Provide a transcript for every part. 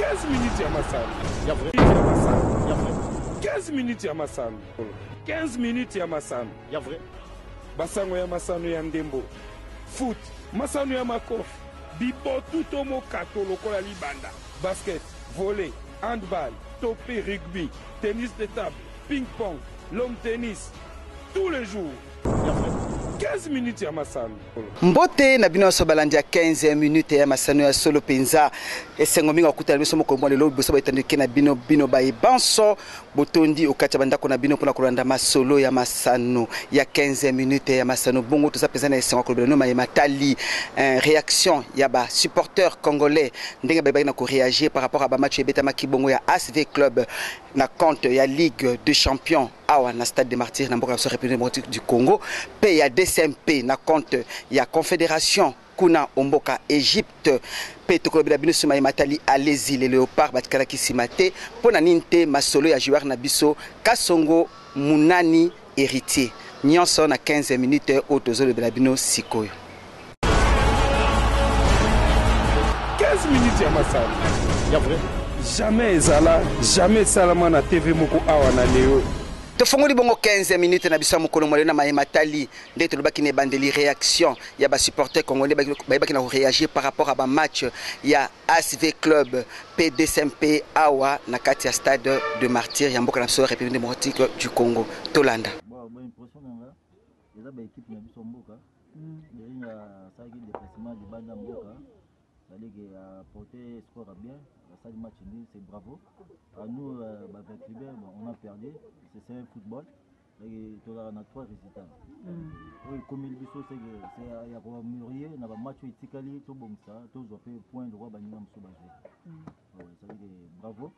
15 minutes ya masano ya vrai ya masano ya vrai 15 minutes ya masano 15 minutes ya masano ya vrai basango ya masano ya ndembo foot masano ya makofi bibotu to mokato lokola libanda basket volley handball to mpe rugby tennis de table ping pong l'homme tennis tous les jours 15 minutes ya masano. Mbote na bino nyonso balandi ya 15 minutes ya masano ya solo mpenza. Esengo mingi kokutana biso mokolo mwa lelo liboso baetandike na bino bino baye banso botondi okati ya bandako na bino mpona kolanda masolo ya masano ya 15 minutes ya masano. Bongo toza mpenza na esengo ya kolobela no maye matali eh, réaction ya ba supporteurs congolais ndenge bayebaki na koreagir par rapport à ba match ebetamaki bongo ya ASV Club na compte ya Ligue de Champions awa na Stade des Martyrs na mboka na biso République démocratique du Congo mpe ya DCMP na compte ya Confédération kuna omboka Egypte mpe tokolobela bino nsima ye matali alezi le léopard batikalaki nsima te mpo na nini te masolo ya joueur na biso Kasongo Munani Héritier nyonso na 15 minutes oyo tozolobela bino sikoyo. 15 minutes ya masano ya vrai jamais ezala jamais esalama na tv moko awa na leo. Tofongoli bongo 15 minutes na biso ya mokolo molelo na maye matali nde tolobaki na ebandeli réaction ya ba supporters congolais bayebaki na koreagir par rapport à ba match ya ASV Club PDCMP awa na kati ya stade de Martyrs ya mboka na biso République démocratique du Congo. Tolanda. Bon, bon impression na nga eza ba équipe na biso mboka Bering asalaki déplacement libanda mboka, c'est-à-dire que apporté score bien, asali match nul, c'est bravo. À nous euh, ba Veclubais, bon, on a perdu, c'est un football. tozalaka na trois résultats oyo ekomeli biso seke ya koamurie na bamatch oyo etikali tobongisa tozwa mpe point lokwa baninga mosusu bazwi c'est-à-dire que bravo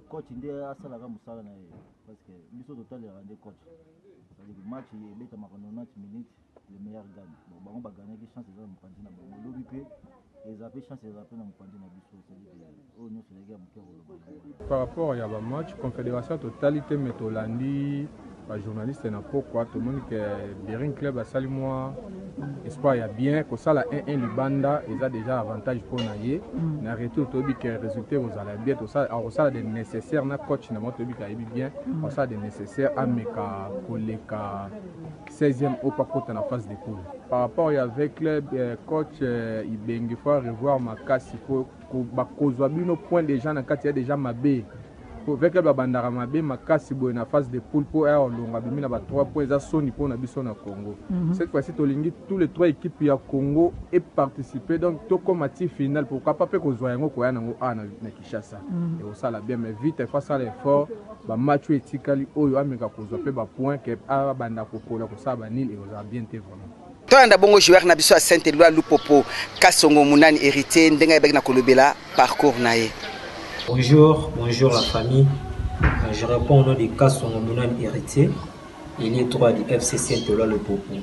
coach nde asalaka mosala na ye parce que biso totalelaka nde coach c'est-à-dire que match ebetamaka 90 minutes le meilleur gagne bon bango bagagnaki chance eza na mopanzi na bango lobi mpe eza mpe chance eza mpe na mopanzi na biso c'est-à-dire que oyo nyonso ezalaki ya moke koloba yango par rapport ya bamatch confédération totali te me tolandi bajournaliste na pokwa tomoni ke Bering Club asali mwa espoir ya bien kosala 1-1 libanda eza déjà avantage mpo na ye mm. na retour toyebi ke résultat ekozala ya bien akosala de nécessaire na coach na bango toyebi ke ayebi bien mm. akosala de nécessaire ameka koleka 16e oyo mpo akota na phase de poule par rapport ya v club eh, coach eh, Ibenge faut revoir makasi po bakozwa bino point déjà na kati ya déjà mabe po v club abandaka mabe makasi boye na phase de poule po aya olonga abimi na ba 3 points eza soni mpo na biso na Congo mm -hmm. cette fois-ci tolingi tous les trois équipes ya Congo et participer donc tokoma ti finale pourquoi pas mpe kozwa yango koya nango awa na, na Kinshasa mm -hmm. ekosala bien mais vite il faut asala effort ba match oyo etikali oyo ameka kozwa mpe ba point ke abanda kopola kosala ba nil ekozala bien te vraiment. Tolanda bongo joueur na biso ya Saint Eloi Lupopo Kasongo Munani Héritier ndenge ayebaki na kolobela parcours na ye. Bonjour, bonjour la famille. Je réponds au nom de Kasongo Munani Héritier, ailier droit du FC Saint Eloi Lupopo.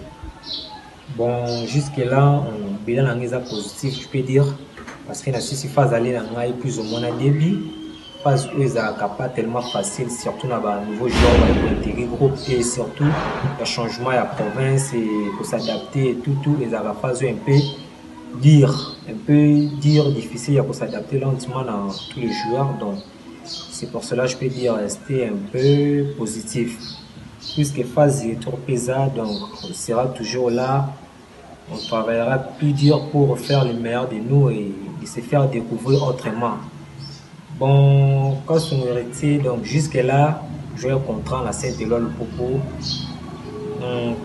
Bon, jusque là, on, bilan na ngai eza positif, je peux dire, parce que na sisi phase aller na ngai plus ou moins na début. Phase oyo ezalaka pas tellement facile, surtout na ba nouveaux joueurs baye kointégrer groupe et surtout ba changement ya province et kos'adapter et tout tout ezalaka phase oyo un peu dur, un peu dur, difficile ya kos'adapter lentement na tous les joueurs. Donc c'est pour cela je peux dire rester un peu positif puisque phase retour pesa, donc on sera toujours là, on travaillera plus dur pour faire le meilleur de nous et de se faire découvrir autrement. Bon, quand son héritier, donc jusque là, j'ai un contrat à Saint-Éloi Lupopo.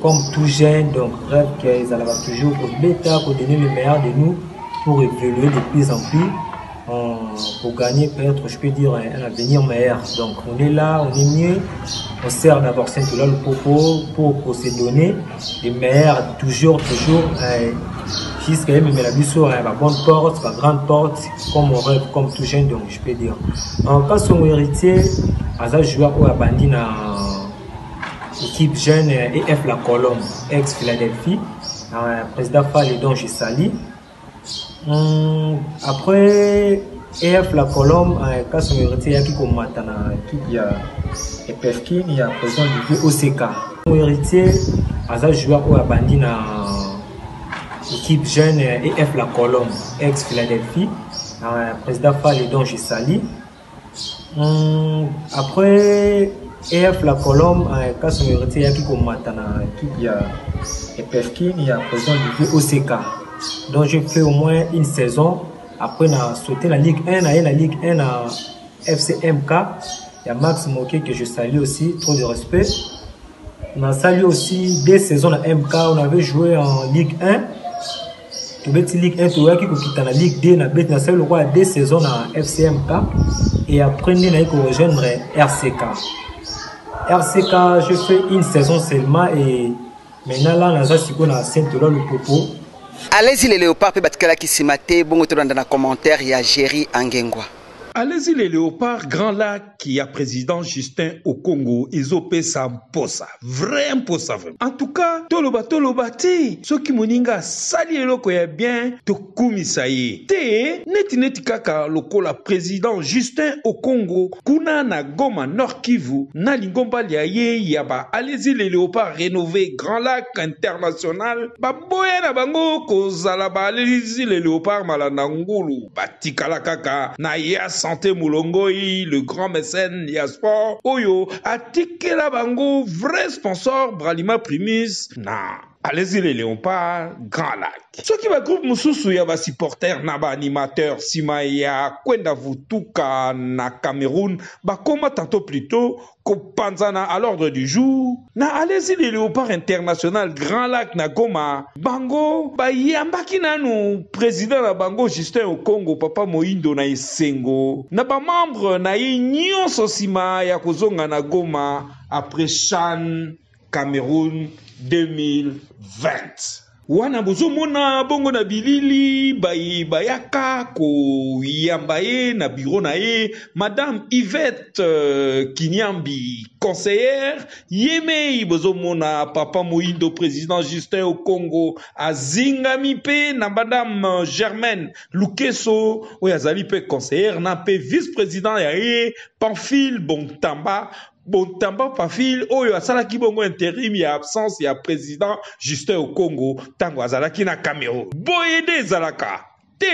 Comme tout jeune, donc rêve qu'ils allaient toujours au bêta, pour donner le meilleur de nous, pour évoluer de plus en plus, pour gagner peut-être, je peux dire, un avenir meilleur. Donc on est là, on est mieux, on sert d'abord Saint-Éloi Lupopo pour se donner le meilleur, toujours, toujours, jusqu'à même la biso, la bonne porte, la grande porte, comme on rêve, comme tout jeune, donc je peux dire. En cas son héritier, aza joueur oyo abandi na équipe jeune EF La Colombe, ex Philadelphie, président Fally dont je salue. Après EF La Colombe, quand son héritier yaki komata na équipe ya EPFKIN ya président du OCK. Son héritier aza joueur oyo abandi na équipe jeune EF La Colombe, ex Philadelphie, Président Fally dont je salue. Après EF La Colombe, Kasongo Héritier ayaki komata na équipe ya Epefkin ya président Olivier OCK. Donc j'ai fait au moins une saison. Après na sauté la Ligue 1, na ye na Ligue 1 na FCMK ya Max Moke que je salue aussi, trop de respect. On a salué aussi deux saisons na MK, on avait joué en Ligue 1. Tobeti Ligue 1, toyaki kokita na Ligue 2, na beti na sali lokola deux saisons na FCMK et après nde naye korejoindre RCK. RCK, je fais une saison seulement et maintenant là naza sikoyo na Saint-Eloi Lupopo. Allez-y les Léopards mpe batikalaki nsima te, bongo tolanda na commentaire ya Jerry Angengwa. Allez-y les Léopards, Grand Lac ya président Justin Okongo ezopesa mposa, vrai mposa vraiment. En tout cas, toloba toloba te, soki moninga asali eloko ya bien, tokumisa ye te, neti neti kaka lokola président Justin Okongo kuna na Goma Nord Kivu na lingomba lia ye ya ba Allez-y les Léopards rénové Grand Lac International, baboya na bango kozala ba Allez-y les Léopards malanda ngulu, batikala kaka na ya santé Mulongoi, le grand mécène ya sport oyo atikela bango vrai sponsor Bralima Primus na Allez-y les Léopards Grand Lac. Soki ba groupe mosusu ya ba supporters na ba animateurs sima ya kwenda vutuka na Cameroun bakoma tantôt plutôt kopanzana à l'ordre du jour na Allez-y les Léopards International Grand Lac na Goma, bango bayambaki nanu président na bango Justin Okongo papa Moindo na esengo na ba membre na ye nyonso sima ya kozonga na Goma après CHAN Cameroun 2020. Wana bozomona bongo na bilili baye bayaka koyamba ye na bureau na ye Madame Yvette Kinyambi, conseillère yemei. Bozomona papa Moindo président Justin Okongo azingami pe na Madame Germaine Lukeso oyo azali pe conseillère na pe vice-président ya ye Pamphile Bontamba. Bontamba Pamphile oyo asalaki bongo intérim ya absence ya président Justin Okongo tango azalaki na Cameroun. Boye nde ezalaka te,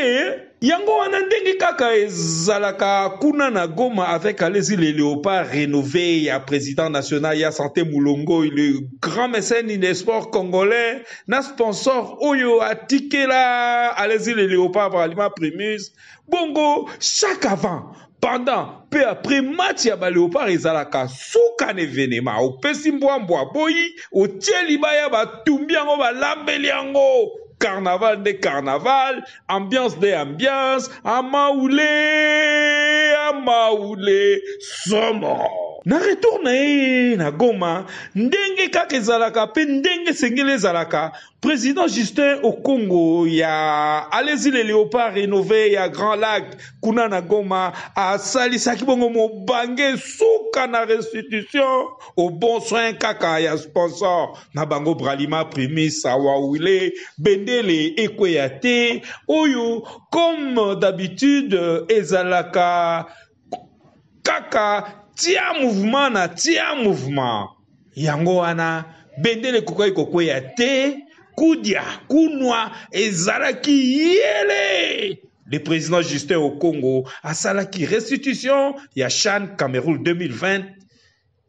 yango wana ndenge kaka ezalaka kuna na Goma avec Allez-y les Léopards rénové ya président national ya santé Mulongo, le grand mécène des sports congolais na sponsor oyo atikela Allez-y les Léopards Bralima Primus. Bongo chaque avant, pendant pe après match ya ba Léopard ezalaka suka na événement, opesi mbwambwa boyi, otie libaya batumbi yango balambeli yango, carnaval nde carnaval, ambiance nde ambiance, amaule amaule somo. Na retour na ye na Goma, ndenge kaka ezalaka pe ndenge esengeli ezalaka, président Justin Okongo ya Allez-y les Léopards rénové ya Grand Lac kuna na Goma asalisaki bongo mobange suka na restitution au bon soin kaka ya sponsor na bango Bralima Primus Awawile bendele ekweya te oyo comme d'habitude ezalaka kaka tia mouvement na tia mouvement. Yango wana bendele ekokaki kokweya te, kudia kunwa ezalaki yele. Le président Justin Okongo asalaki restitution ya CHAN Cameroun 2020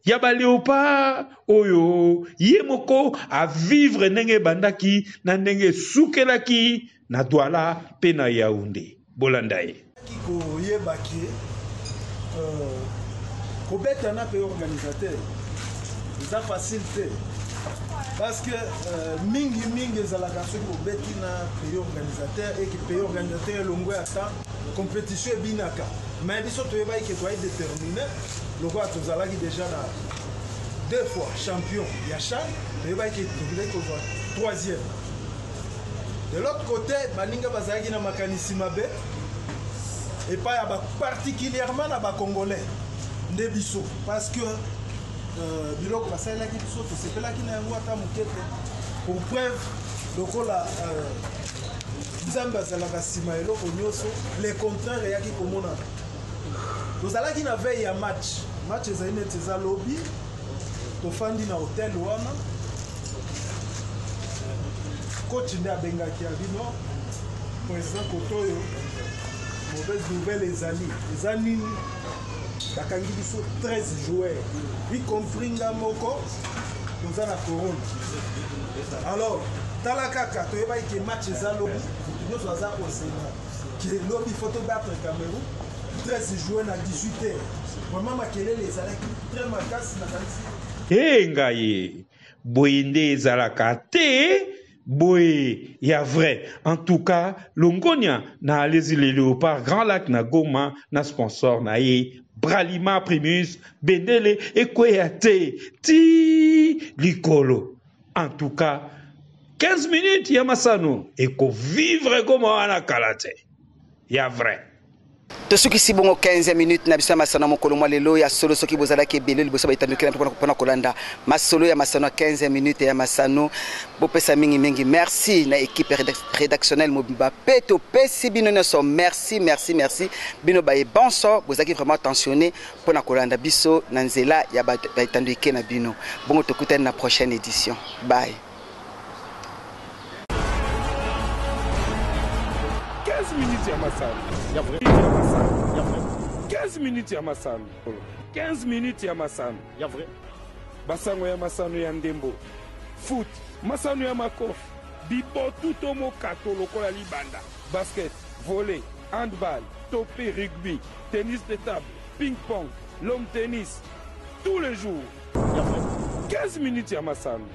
ya ba Léopard oyo ye moko a vivre ndenge ebandaki na ndenge esukelaki na Douala pe na Yaoundé. Bolanda ye. Koyeba ke kobeta na pe organisateur eza facile te, parce que mingi mingi ezalaka soki obeti na pays organisateur et que pays organisateur elongwe ata compétition ebinaka, mais biso toyebaki ke toyai déterminé lokola tozalaki déjà na deux fois champion ya CHAN, toyebaki ke tokendaki kozwa troisième. De l'autre côté, baninga bazalaki na makanisi mabe epai ya ba particulièrement na ba Congolais nde biso, parce que biloko basalelaki biso tosepelaki na yango ata moke te. Pour preuve, lokola Nzambe azalaka nsima eloko nyonso, le contraire eyaki komonana. Tozalaki na veille ya match, match ezali neti eza lobi, tofandi na hotel wana, coach nde abengaki abi non président kotoyo Mauvaise nouvelle ezali eza nini? Bakangi biso 13 joueurs, y compris nga moko, toza na corona. Alors tala kaka, toyebaki ke match eza lobi, moto nyonso aza kozela ke lobi faut tobattre Cameroun. 13 joueurs na 18 heures, vraiment makelele ezalaki très makasi, nakanisi. He ngai, boye nde ezalaka te, boye ya vrai. En tout cas, longonia na Alezi le Léopard Grand Lac na Goma na sponsor na ye Bralima Primus. Bendele ekweya te ti likolo. En tout cas, 15 minutes ya masano ekovivre Goma wana kala te, ya vrai. Tosukisi bongo 15 minutes na biso ya masano ya mokolo mwa lelo ya solo. Soki bozalaki ebele liboso baitandukela mpona kolanda masolo ya masano ya 15 minutes ya masano, bopesa mingimingi merci na équipe rédactionnelle mobimba, mpe topesi bino nyonso merci, merci, merci. Bino baye bonso bozalaki vraiment tensionné mpona kolanda biso na nzela ya baetanduike na bino. Bongo tokutani na prochaine édition. Bye. 15 minutes ya masano ya vrai, ya masano ya vrai. 15 minutes ya masano, 15 minutes ya masano ya vrai. Basango ya masano ya ndembo, foot, masano ya makofi, bibotu to mokato lokola libanda, basket, volley, handball to mpe rugby, tennis de table, ping pong, l'homme tennis, tous les jours ya vrai. 15 minutes ya masano.